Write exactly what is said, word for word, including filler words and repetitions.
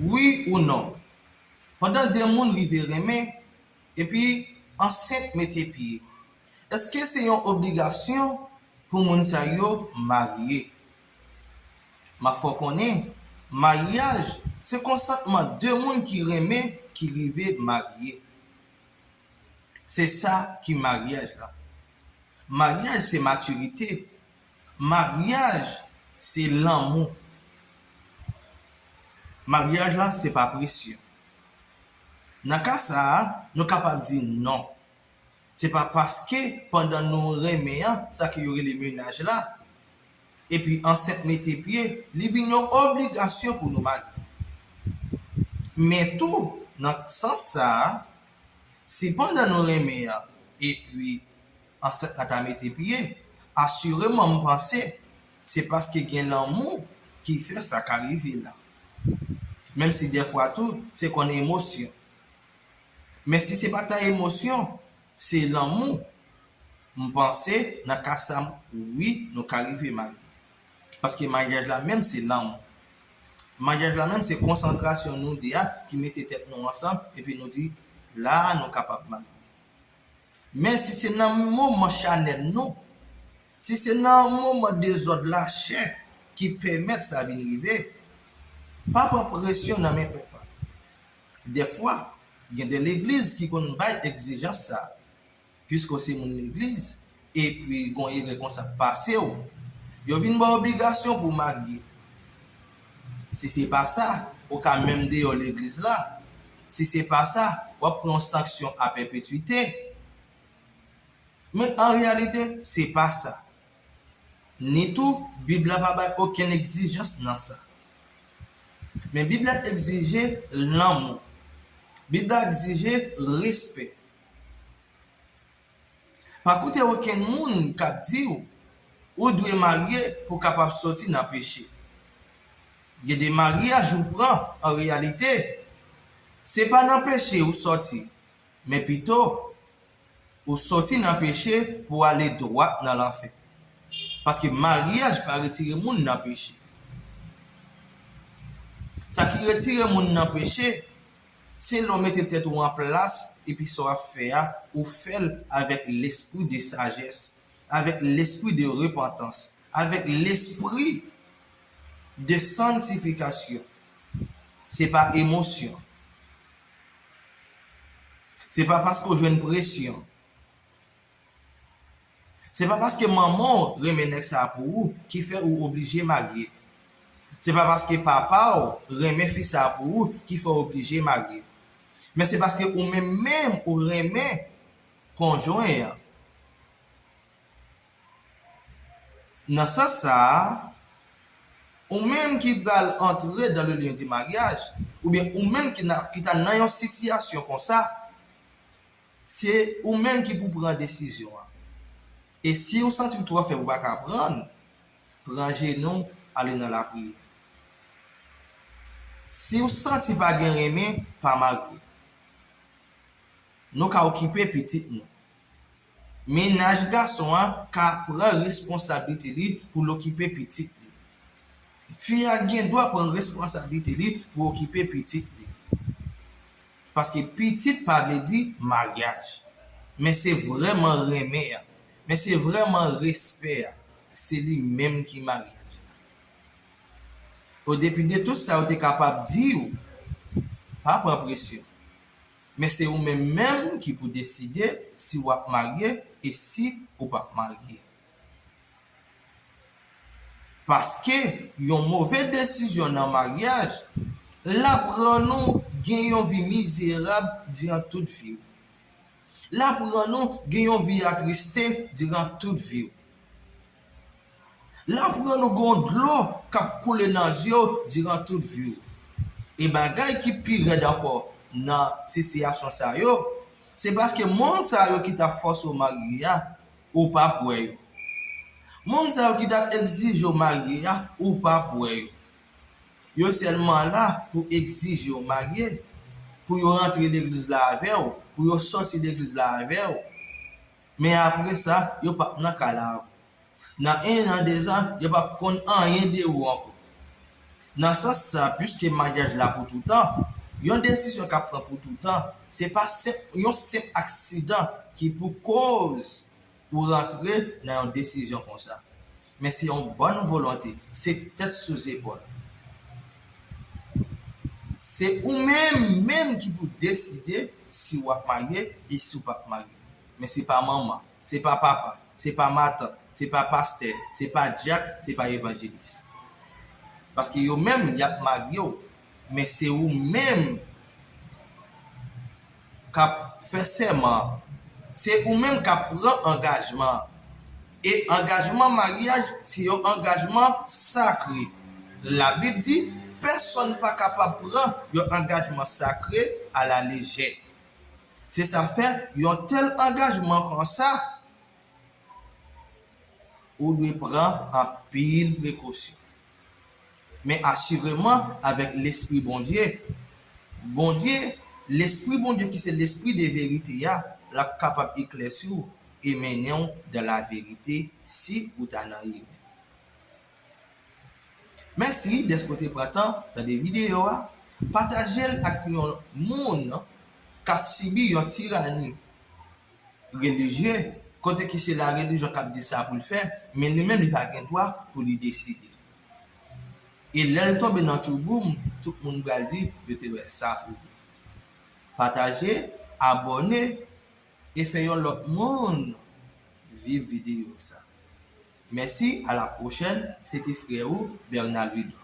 Wi ou non? Pandan de moun rive renmen, epi ansent mete pye, èske se yon obligasyon pou moun sa yo marye? M ap fè w konnen, maryaj se konsantman de moun ki renmen ki rive marye. Se sa ki maryaj la. Maryaj se matirite. Maryaj se lanmou. Maryaj la se pa presyon. Nan ka sa a, nou kapab di non. Se pa paske pandan nou renmen an, sa ke yo rele mennaj la, epi ansent mete pye, li vin yon obligasyon pou nou marye. Men tou, nan sans sa a, si pandan nou renmen an, epi ansent la ta mete pye, asireman m panse se paske gen lanmou ki fè sa ka rive la. Menm si dèfwa tou, se konn emosyon. Men si se pa ta emosyon, se lanmou, m panse nan ka sa, wi, nou ka rive marye. Paske maryaj la menm se lanmou. Maryaj la menm se konsantrasyon nou de a ki mete tèt nou ansanm epi nou di, la a nou kapab marye. Men si se nan moman chanèl nou, si se nan moman dezòd lachè ki pèmèt sa vin rive, pa pran presyon nan men pèp la. Dèfwa, gen de legliz ki konn bay egzijans sa. Piske w se moun legliz, epi gon erè konsa pase w, yo vin ba w obligasyon pou w marye. Si se pa sa, ou ka menm deyò legliz la. Si se pa sa, w ap pran yon sanksyon a pèpetwite. Men an reyalite, se pa sa. Ni tou, Bib la pa bay okenn egzijans nan sa. Men Bib la egzije lanmou. Bib la egzije respè. Pa koute okenn moun k ap di w, ou dwe marye pou w kapab sòti nan peche. Gen de maryaj ou pran, an reyalite, se pa nan peche ou sòti, men pito, ou sòti nan peche pou w ale dwat nan lanfè. Paske maryaj pa retire moun nan peche. Sa ki retire moun nan peche, se lè w mete tèt ou an plas, epi sa w ap fè a, ou fè l avèk lespri de sajès, avèk lespri de repantans, avèk lespri de santifikasyon. Se pa emosyon. Se pa paske w jwenn presyon. Se pa paske manman w renmen nèg sa a pou ou ki fè ou oblije marye. Se pa paske papa w renmen fi sa a pou ou ki fè w oblije marye. Men se paske ou menm menm ou renmen konjwen an. Nan sans sa a, ou menm ki pral antre dans le lien du mariage, oubyen ou menm ki nan, ki ta nan yon sitiyasyon konsa, se ou menm ki pou pran desizyon an. E si w santi w twò fèb ou pa ka pran, pran jenou w, ale nan lapriyè. Si w santi pa gen renmen, pa marye. Nou ka okipe pitit nou. Mennaj gason an ka pran responsablite li pou l okipe pitit li. Fi a gen dwa pran responsablite li pou okipe pitit li. Paske pitit pa vle di maryaj. Men se vrèman renmen an. Men se vrèman respè a. Se li menm ki maryaj la. O depi de tout sa yo te kapab di w, pa pran presyon. Men se ou menm menm ki pou deside si w ap marye e si ou p ap marye. Paske yon move desizyon nan maryaj, l ap rann ou gen yon vi mizerab diran tout vi w. L ap rann ou gen yon vi atriste diran tout vi w. L ap rann ou gen yon dlo k ap koule nan zye w diran tout vi w. E bagay ki pi rèd ankò nan sitiyasyon sa yo, se paske moun sa yo ki t ap fòse w marye a, ou p ap wè yo. Moun sa yo ki t ap egzije w marye a, ou p ap wè yo. Yo sèlman la pou egzije w marye, pou yo rantre legliz la avè w, pou yo sòti legliz la avè w. Men apre sa, yo p ap nan kay la avè w. Nan en an, dezan, yo p ap konn anyen de ou ankò. Nan sans sa, piske maryaj la pou toutan, yon desizyon k ap pran pou toutan, se pa senp, yon senp aksidan ki pou koz ou rantre nan yon desizyon konsa. Men se yon bòn volonte, se tèt sou zepòl. Se ou menm, menm ki pou deside si w ap marye e si w p ap marye. Men se pa manman, se pa papa, se pa matant, se pa pastè, se pa dyak, se pa evanjelis. Paske yo menm, y ap marye w, men se ou menm k ap fè sèman an. Se ou menm k ap pran angajman an. E angajman maryaj, se yon angajman sakre. Labib di, pèsonn pa kapab pran yon angajman sakre alalejè. Se sa fè, yon tèl angajman konsa, ou dwe pran anpil prekosyon. Men asireman, avèk Lespri Bondye, Bondye, Lespri Bondye ki se Lespri de verite a, l ap kapab eklèsi w e mennen w dan laverite si ou ta nan erè. Mèsi dèske w te pran tan tande videyo a. Pataje l ak yon moun k ap sibi yon tirani relijye, kote ki se larelijyon k ap di sa pou l fè, men li menm li pa gen dwa pou li deside. E lè l tonbe nan tchouboum, tout moun pral di yo te wè sa pou li. Pataje, abòne, e fè yon lòt moun viv videyo sa. Mèsi, a la pwochèn, se te frè ou, Bernard Louis Don.